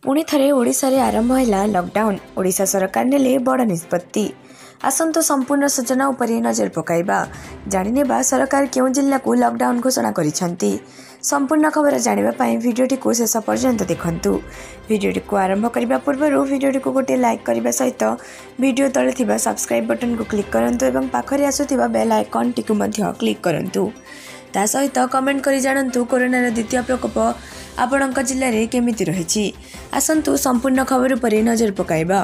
ପୁଣି ଥରେ ଓଡ଼ିଶାରେ ଆରମ୍ଭ ହେଲା ଲକଡାଉନ୍। ଓଡ଼ିଶା ସରକାର ନେଲେ ବଡ଼ ନିଷ୍ପତ୍ତି। ଆସନ୍ତୁ ସମ୍ପୂର୍ଣ୍ଣ ସୂଚନା ଉପରେ ନଜର ପକାଇବା, ଜାଣିନେବା ସରକାର କେଉଁ ଜିଲ୍ଲାକୁ ଲକଡାଉନ୍ ଘୋଷଣା କରିଛନ୍ତି। ସମ୍ପୂର୍ଣ୍ଣ ଖବର ଜାଣିବା ପାଇଁ ଭିଡ଼ିଓଟିକୁ ଶେଷ ପର୍ଯ୍ୟନ୍ତ ଦେଖନ୍ତୁ। ଭିଡ଼ିଓଟିକୁ ଆରମ୍ଭ କରିବା ପୂର୍ବରୁ ଭିଡ଼ିଓଟିକୁ ଗୋଟିଏ ଲାଇକ୍ କରିବା ସହିତ ଭିଡ଼ିଓ ତଳେ ଥିବା ସବସ୍କ୍ରାଇବ୍ ବଟନ୍କୁ କ୍ଲିକ୍ କରନ୍ତୁ ଏବଂ ପାଖରେ ଆସୁଥିବା ବେଲ୍ ଆଇକନ୍ଟିକୁ ମଧ୍ୟ କ୍ଲିକ୍ କରନ୍ତୁ। ତା ସହିତ କମେଣ୍ଟ କରି ଜାଣନ୍ତୁ କରୋନାର ଦ୍ୱିତୀୟ ପ୍ରକୋପ ଆପଣଙ୍କ ଜିଲ୍ଲାରେ କେମିତି ରହିଛି। ଆସନ୍ତୁ ସମ୍ପୂର୍ଣ୍ଣ ଖବର ଉପରେ ନଜର ପକାଇବା।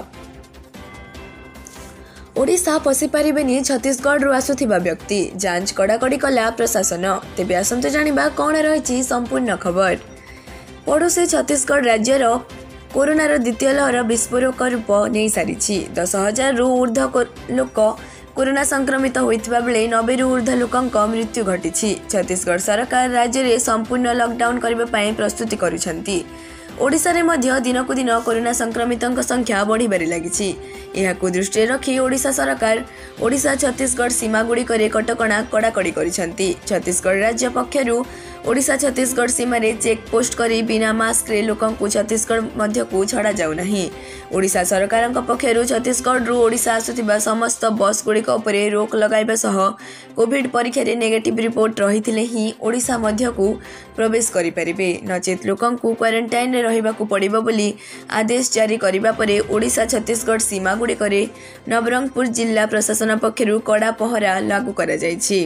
ଓଡ଼ିଶା ପଶିପାରିବେନି ଛତିଶଗଡ଼ରୁ ଆସୁଥିବା ବ୍ୟକ୍ତି, ଯାଞ୍ଚ କଡ଼ାକଡ଼ି କଲା ପ୍ରଶାସନ। ତେବେ ଆସନ୍ତୁ ଜାଣିବା କ'ଣ ରହିଛି ସମ୍ପୂର୍ଣ୍ଣ ଖବର। ପଡ଼ୋଶୀ ଛତିଶଗଡ଼ ରାଜ୍ୟର କରୋନାର ଦ୍ୱିତୀୟ ଲହର ବିସ୍ଫୋରକ ରୂପ ନେଇସାରିଛି। 10,000ରୁ ଉର୍ଦ୍ଧ୍ୱ ଲୋକ କରୋନା ସଂକ୍ରମିତ ହୋଇଥିବା ବେଳେ 90ରୁ ଉର୍ଦ୍ଧ୍ୱ ଲୋକଙ୍କ ମୃତ୍ୟୁ ଘଟିଛି। ଛତିଶଗଡ଼ ସରକାର ରାଜ୍ୟରେ ସମ୍ପୂର୍ଣ୍ଣ ଲକଡାଉନ୍ କରିବା ପାଇଁ ପ୍ରସ୍ତୁତି କରୁଛନ୍ତି। ଓଡ଼ିଶାରେ ମଧ୍ୟ ଦିନକୁ ଦିନ କରୋନା ସଂକ୍ରମିତଙ୍କ ସଂଖ୍ୟା ବଢ଼ିବାରେ ଲାଗିଛି। ଏହାକୁ ଦୃଷ୍ଟିରେ ରଖି ଓଡ଼ିଶା ସରକାର ଓଡ଼ିଶା ଛତିଶଗଡ଼ ସୀମାଗୁଡ଼ିକରେ କଟକଣା କଡ଼ାକଡ଼ି କରିଛନ୍ତି। ଛତିଶଗଡ଼ ରାଜ୍ୟ ପକ୍ଷରୁ ଓଡ଼ିଶା ଛତିଶଗଡ଼ ସୀମାରେ ଚେକ୍ ପୋଷ୍ଟ କରି ବିନା ମାସ୍କରେ ଲୋକଙ୍କୁ ଛତିଶଗଡ଼ ମଧ୍ୟକୁ ଛଡ଼ାଯାଉନାହିଁ। ଓଡ଼ିଶା ସରକାରଙ୍କ ପକ୍ଷରୁ ଛତିଶଗଡ଼ରୁ ଓଡ଼ିଶା ଆସୁଥିବା ସମସ୍ତ ବସ୍ଗୁଡ଼ିକ ଉପରେ ରୋକ୍ ଲଗାଇବା ସହ କୋଭିଡ୍ ପରୀକ୍ଷାରେ ନେଗେଟିଭ୍ ରିପୋର୍ଟ ରହିଥିଲେ ହିଁ ଓଡ଼ିଶା ମଧ୍ୟକୁ ପ୍ରବେଶ କରିପାରିବେ, ନଚେତ୍ ଲୋକଙ୍କୁ କ୍ୱାରେଣ୍ଟାଇନ୍ରେ ରହିବାକୁ ପଡ଼ିବ ବୋଲି ଆଦେଶ ଜାରି କରିବା ପରେ ଓଡ଼ିଶା ଛତିଶଗଡ଼ ସୀମାଗୁଡ଼ିକରେ ନବରଙ୍ଗପୁର ଜିଲ୍ଲା ପ୍ରଶାସନ ପକ୍ଷରୁ କଡ଼ା ପହରା ଲାଗୁ କରାଯାଇଛି।